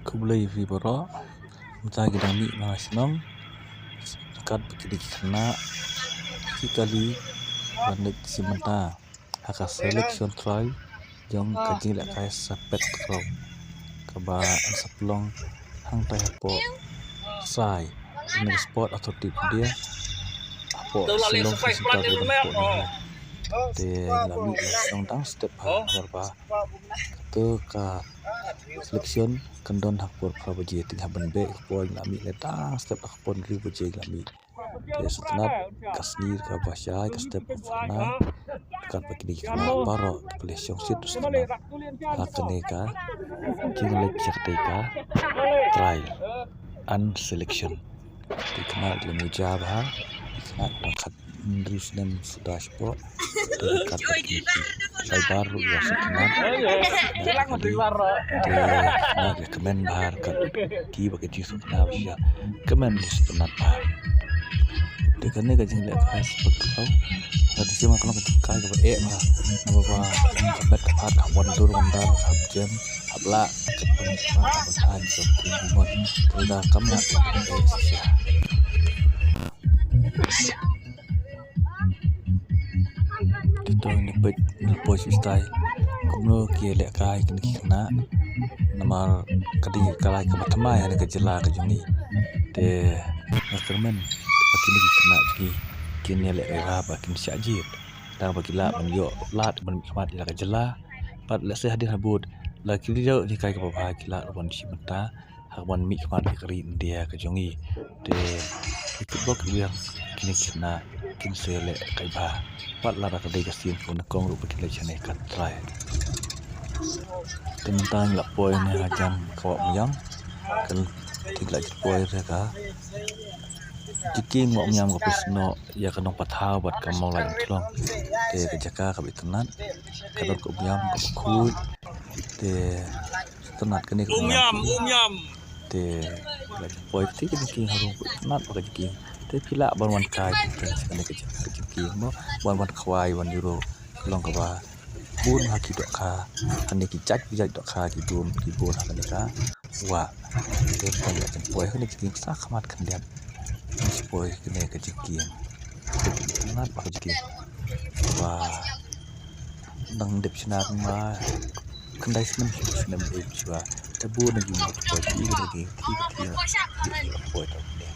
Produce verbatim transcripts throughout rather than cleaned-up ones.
Khublei ïa phi baroh. Mynta ngi dang mih na shnong. Kat ba ki dei ki khynnah ki kali ban leit shim bynta ha ka selection trial jong ka jinglehkai sa pet kro kaba sa pynlong hangtai hapoh Sai. Ine Sport Authority of India hapoh Shillong Fishing Club hapoh Nongrum. Te la mih la shnong dang step ha, namar ba kato ka selection kan don ha ka por phra baje. Te ha ban beh ka por la mih la dang step ha ka por hynriew baje la mih. Te sngewtynnat ka sngi kaba shai ka step ka pyrna. Kat ba kine ki khynnah baroh ki pule shongshit sngewtynnat ha kane ka jingleit sha kata ka trial and selection. Te khynnah ki la mih jam ha, khynnah ki la khat hynriew snem suda shapoh. Te kat ba kine ki Lai bar ruh ïa sngewtynnat. Te nga ïa kmen bha ka, ki ba ka jingsngewtynnat ba sha kmen sngewtynnat bha. Te kane ka jinglehkai sa pet kro. Nga te shem ka long ka jingkai kaba eh bha. Namar ba ka met ka phad ka wan dur wan dar ka jem hap lah ka pynshai ka pynshai ka pynshai. Te da kam lah ka eh shisha. Te to ngin peit, ngin peit shisha kumno ki lehkai kine ki khynnah. Namar ka dei ka lai kaba thymmai ha kane ka jylla ka jong ngi. Te nga kyrmen ba kine ki khynnah jong ngi kin ïalehkai bha ba kin shah jied. Tang ba ki lah ban ïoh lad ban mihkhmat ïa la ka jylla. Bad lehse hadien habud la ki ïoh jingkai kaba bha ki lah ban shim bynta ha ka ban mihkhmat ïa ka ri India ka jong ngi. Te ki kitbok ki biang kine ki khynnah kin sa ïalehkai bha. Wat lada ka dei ka sien ka nyngkong ruh ba kin leit shane ka trial. Te mynta ngi la poi ne hajan ka Wah Umïam. Kan te ngi la poi re ka jingkieng Wah Umïam ka pynshai noh ïa ka Nongpathaw bad ka Mawlai Umtlong. Te ka jaka kaba itynnat, ka don ka umïam kaba khuid. Te itynnat kane ka umïam. Te la jingpoi te ka jingkieng harum, itynnat bha ka jingkieng. Te phi lah ban wan kai te kane ka jing, ka jingkieng mo, ban wan khwai ban ïuhroh. Ka long kaba bun ha ki dohkha, kane ki jait ki jait dohkha ki bun ki bun ha kane ka wah. Te ka la jingpoi ha kane ka jingkieng sa khmat khyndiat. Jingpoi kane ka jingkieng. Itynnat bha ka jingkieng. Ba dang dep shna ma khyndai snem, snem dep shwa. Te bun na jingpoi ki na jingkieng ki ki poi ta ne.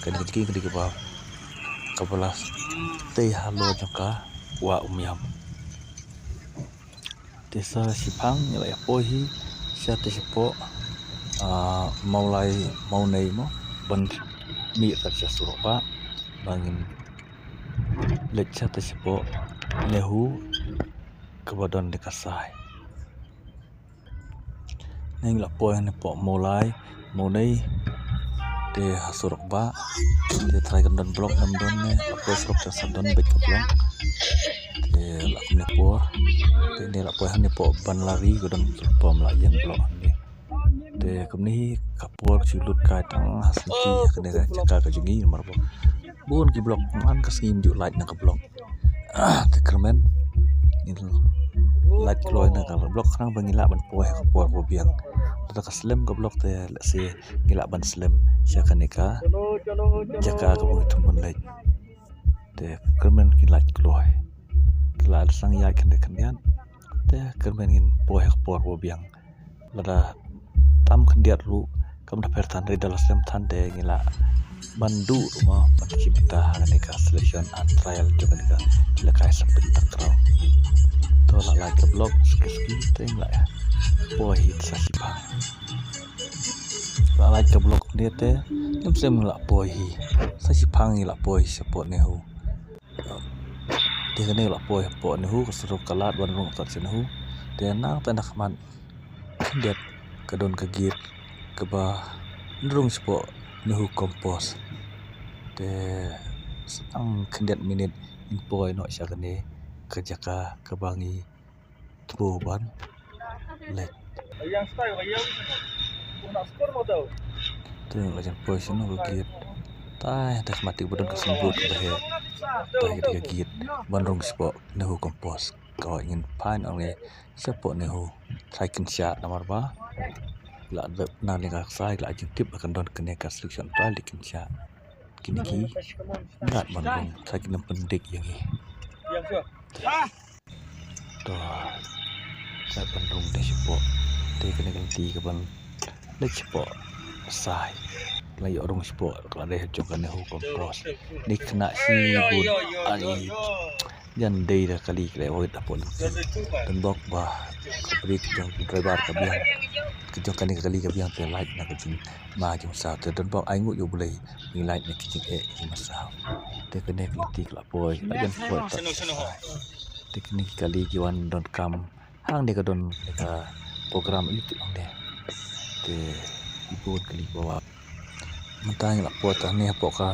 Kane ka jingkieng ka dei kaba kaba la tei halor jong ka Wah Umïam. Te sa shiphang ngi la ïa poi hi sha te shapoh, ah, Mawlai Mawnei mo, ban mih kat sha surok ba, ba ngin leit sha te shapoh Nehu kaba don ha ka Sai. Ngi la poi hangne hapoh Mawlai Mawnei. Te ha surok ba te trai kan don block nam don ne, la poi surok te sa don beit ka block. Te la kumne por te ne la poi hangne hapoh Banlari ka don surok pom la ïeng block hangne. Te kumne hi ka por shu lut kai tang ha sngewthuh ha kane ka jaka ka jong ngi namar ba bun ki block man ka sngi ym ju lait na ka block. Ah, te kyrmen ngin lait kloi na ka block khnang ba ngi lah ban poi ha ka por ba biang. Lada ka slem ka block te lehse ngi lah ban slem sha kane ka jaka kaba ngi thmu ban leit. Te kyrmen ngin lait kloi. Ki la sdang ïaid khyndiat khyndiat. Te kyrmen ngin poi ha ka por ba biang. Lada tam khyndiat ruh kam da pher than, hynrei da la slem than te ngi lah ban duh ruh mo ban shim bynta ha kane ka selection and trial jong kane ka lehkai sa pyntak rau. To la lait ka block ski ski te ngi la poi hi sa shiphang. La lait ka block ne te ngim shem ngi la poi hi sa shiphang, ngi la poi shapoh Nehu. Te kane la poi hapoh Nehu, ka surok ka lad ban rung tat sha Nehu. Te nangta na khmat khyndiat ka don ka gate kaba nrung shapoh Nehu Campus. Te sa tang khyndiat minit ngin poi noh sha kane ka jaka kaba ngi thmu ban leit. Te la jan poi sha Nehu ka gate. Tai te khmat te ba don ka signboard ba heh. Tai ka gate ban rung shapoh Nehu Campus. Ka ngin phai noh ne shapoh Nehu. Trai kynshah namar ba La dep na ne ka sa la jingtip ba kan don kane ka selection trial de kin shah. Kine ki ngat ban rung sa kin pyndik ïa ngi. To. Sa ban rung de shapoh. Te kane ka lynti ka ban leit shapoh. Sai. La ïoh rung shapoh ka la dei jong kane hu kong kos. Ni kena shi bun. Ani. Jan dei da kali kali wait apo lynti. Donbok ba ka bri ka jong driver ka biang. Ka jong kane ka kali ka biang te lait na ka jing ma jong sa te donbok ai ngu ïa u Blei. Ni lait na ka jing eh ka jing ma sa. Te kane ka lynti ka la poi. La jan poi ta. Te kine ki kali ki wan don kam. Hangne ka don ka program ïa ti hangne. Te i bun kali ba wa. Mynta ngi la poi ta hangne hapoh ka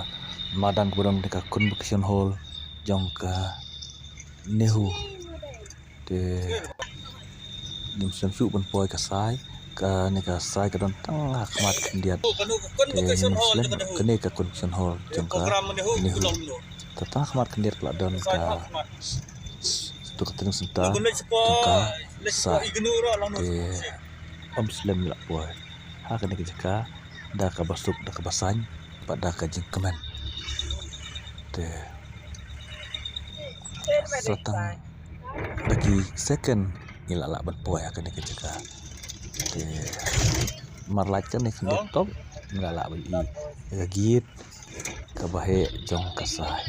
madan kaba don ka convocation hall jong ka NEHU. Te ngim sngewsuk ban poi ka sai, kane ka sai ka don tang ha khmat khyndiat. Te ngim slem kane ka convocation hall jong ka NEHU. Te tang ha khmat khyndiat ka la don ka tu ka training center jong ka sai. Te ym slem la poi ha kane ka jaka da kaba suk da kaba saiñ bad da ka jingkmen. Te sa tang da ki second ngi la lah ban poi ha kane ka jaka. Te mar lait kane khyndiat tok ngi la lah ban ïohi ka gate kaba heh jong ka sai.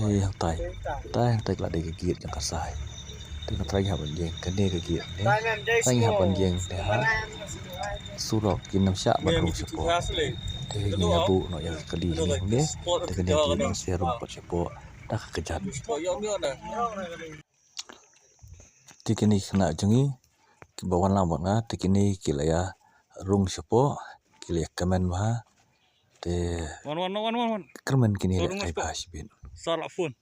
Ei, hangtai. Tai hangtai ka la dei ka gate jong ka sai. Te nga trai hap ban ïeng kane ka gate ne. Trai hap ban ïeng ne ha. Surok kin ym shah ban rung shapoh. Te ngi ïa buh noh ïa ka kali ne. Te kane ka gate ne sa rung pat shapoh. Da ka kjat. Te kine ki khynnah jong ngi kiba wan lang bad nga, te kine ki la ïa rung shapoh, ki la ïa kmen bha. Te wan wan wan wan wan. Kyrmen kine la kai bha shibit. Sar la phone.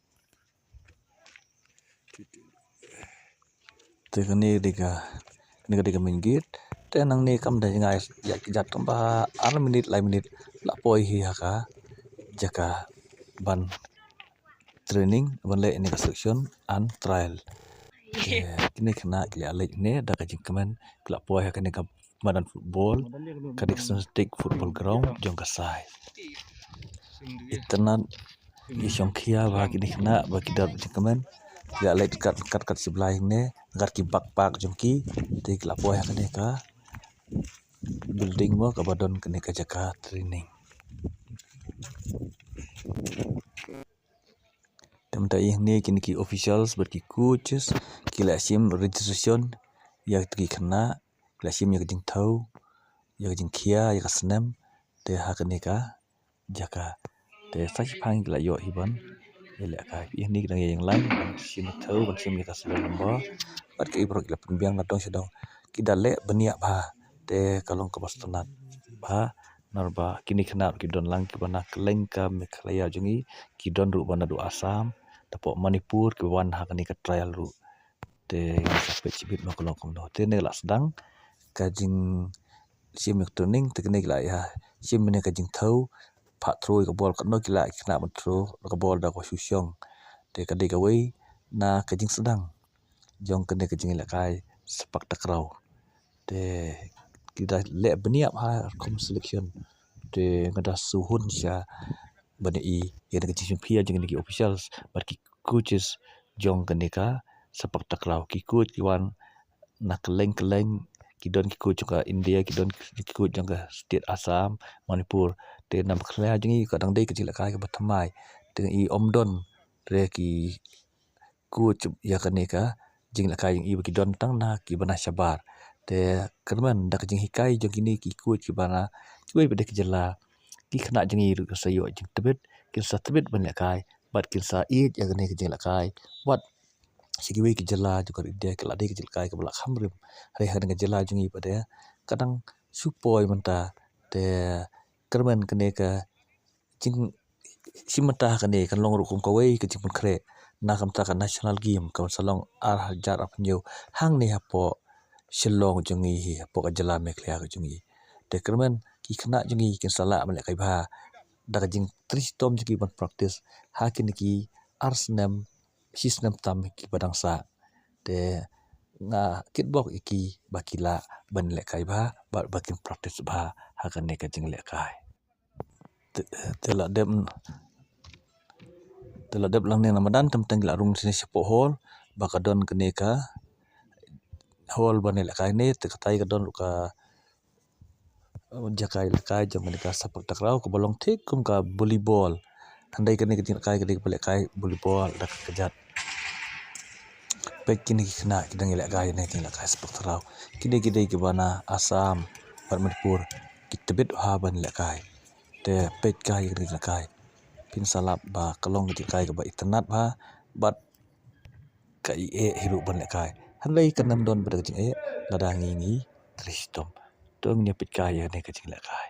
Te kane dei ka, kane ka dei ka main gate. Te nangne kam da jngai ïa ki jat tang ba ar minit lai minit la poi hi ha ka jaka ban training ban leh ïa kane ka selection and trial. Te kine ki khynnah ki la leit ne da ka jingkmen ki la poi ha kane ka madan football, ka dei ka synthetic football ground jong ka sai. Itynnad i shongkhia ba kine ki khynnah ba ki don jingkmen ki la leit kat kat kat shi blai ne kat ki backpack jong ki te ki la poi ha kane ka building mo kaba don kane ka jaka training. Te mynta ïa hangne kine ki officials bad ki coaches ki la shim registration ïa kito ki khynnah, ki la shim ïa ka jingthew, ïa ka jingkhia, ïa ka snem, te ha kane ka jaka. Te sa shiphang ki la ïoh hi ban ïalehkai. Ïa hangne ki dang ïeng line ban shim thew, ban shim ïa ka serial number. Bad ki baroh ki la pynbiang na dong sha dong. Ki da leh bniah bha te ka long kaba sngewtynnat bha. Namar ba kine ki khynnah ki don lang kiba na kylleng ka Meghalaya jong ngi, ki don ruh ba naduh Assam, tapoh Manipur, kiba wan ha kane ka trial ruh. Te ngi sa peit shibit noh ka long kumno. Te ne la sdang ka jingshim ïa ka training, te kine ki la ïa shim ne ka jingthew, phah throw ïa ka bol, katno ki lah ki khynnah ban throw ka bol da ka shu shong. Te ka dei kawei na ka jingsdang jong kane ka jingïalehkai sepak takraw. Te ki da leh bniah bha rukom selection. Te nga da shu hun sha ban ïohi ïa kane ka jingshim khia jong kine ki officials bad ki coaches jong kane ka sepak takraw. Ki coach ki wan na kylleng kylleng, ki don ki coach jong ka India, ki don ki coach jong ka state Assam, Manipur. Te na Meghalaya jong ngi ka dang dei ka jingïalehkai kaba thymmai. Te ngi ym don re ki coach ïa kane ka jingïalehkai jong ngi ba ki don tang na kiba na shabar. Te kyrmen da ka jinghikai jong kine ki coach kiba na kiwei pat de ki jylla, ki khynnah jong ngi ruh kin sa ïoh jingtbit, kin sa tbit ban ïalehkai bad kin sa ïeit ïa kane ka jingïalehkai. Wat sha kiwei ki jylla jong ka India ki la dei ka jingïalehkai kaba la kham rim. Hynrei ha kane ka jylla jong ngi pat de ka dang shu poi mynta. Te kyrmen kane ka jing shim bynta ha kane kan long ruh kum kawei ka jingpynkhreh na ka bynta ka national game kaba sa long ar hajar arphew hynñiew hangne hapoh Shillong jong ngi hi, hapoh ka jylla Meghalaya ka jong ngi. Te kyrmen ki khynnah jong ngi kin sa lah ban lehkai bha da ka jingtrei shitom jong ki ban practice ha kine ki ar snem, shi snem tam kiba dang sah. Te nga kitbok ïa ki ba ki lah ban lehkai bha bad ba kin practice bha ha kane ka jinglehkai. Te, te la dep, te la dep lang ne na madan, te mynta ngi la rung shane shapoh hall ba ka don kane ka hall ban lehkai ne, te katai ka don ruh ka jaka lehkai jong kane ka sepak takraw kaba long thik kum ka volleyball. Hynrei kane ka jinglehkai ka dei kaba lehkai volleyball da ka kjat. Peit kine ki khynnah ki dang ïalehkai ïa kane ka jinglehkai sepak takraw. Kine ki dei kiba na Assam bad Manipur, ki tbit bha ban lehkai. Te peit ka ïa kane ka jinglehkai. Phin sa lap ba ka long ka jinglehkai kaba itynnad bha bad ka ïeh hi ruh ban lehkai. Hynrei kan ym don ba da ka jingeh lada ngi ngi trei shitom. To ngin ïa peit kai ïa kane ka jinglehkai.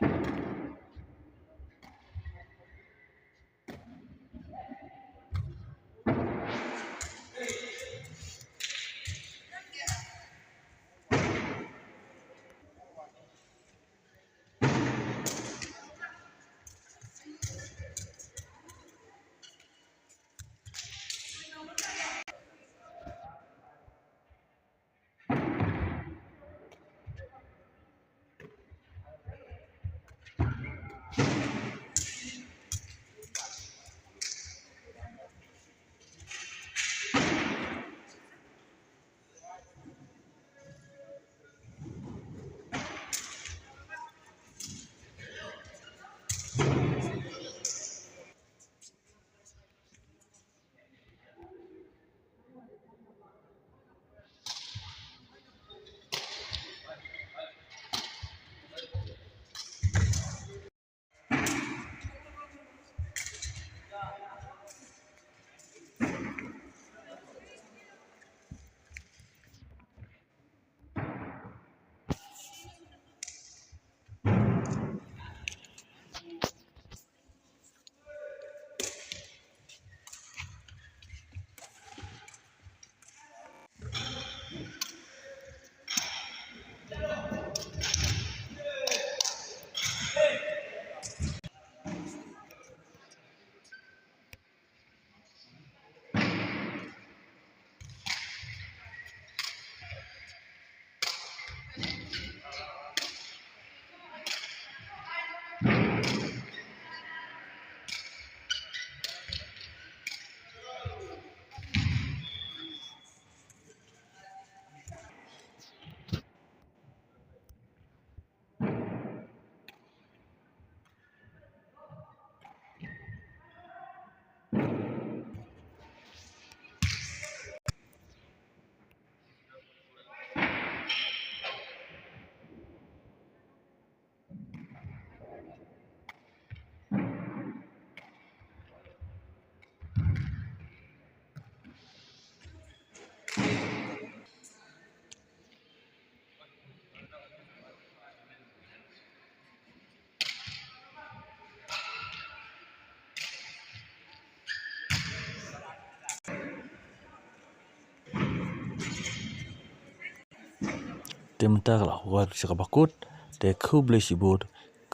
Te mynta ka la wan sha kaba kut, te khublei shibun,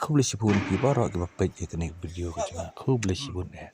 khublei shibun ki baroh kiba peit ïa kane ka video ka jong nga, khublei shibun eh.